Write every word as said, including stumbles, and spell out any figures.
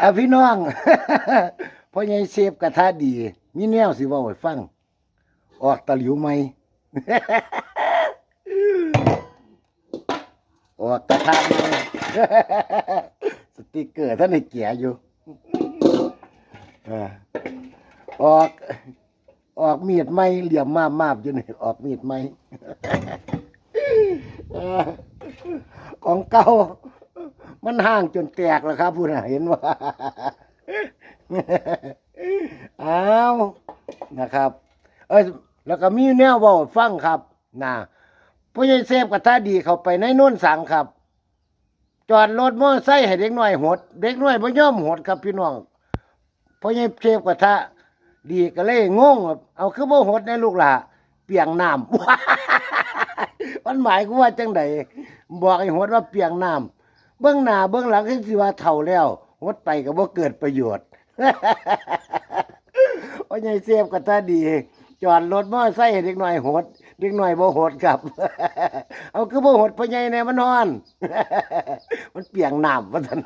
อ่ะพี่น้อง พ่อใหญ่เซฟกระทะดี มีแนวสิเว้าให้ฟัง ออกตะหลิวใหม่ ออกกระทะใหม่ สติกเกอร์ท่านให้เกียอยู่ อ่า ออก ออกมีดใหม่ เหลี่ยมมาบมาบอยู่นี่ ออกมีดใหม่ เออ ของเก่า มันห่างจนแตกแล้วครับ พูดน่ะ เห็นว่า อ้าว นะครับ เอ้ย แล้วก็มีแนวเว้าให้ฟังครับ นะ พ่อใหญ่เซฟกระทะดีเข้าไปในโนนสังครับ จอดรถมอเตอร์ไซค์ให้เด็กน้อยหด เด็กน้อยบ่ยอมหดครับพี่น้อง พ่อใหญ่เซฟกระทะดีก็เลยงงว่า เอาคือบ่หดแน่ลูกหล่า เปียงน้ำ มันหมายความว่าจังใด บอกให้หดว่าเปียงน้ำ เบิ่งหน้าเบิ่งหลังคือสิว่าเฒ่าแล้ว หดไปก็บ่เกิดประโยชน์ พ่อใหญ่เซฟกระทะดี จอดรถมอเตอร์ไซค์ให้เด็กน้อยหด เด็กน้อยบ่หดครับ เอาคือบ่หดพ่อใหญ่แน่ มันฮ้อน มันเปียงน้ำ ว่าซั่น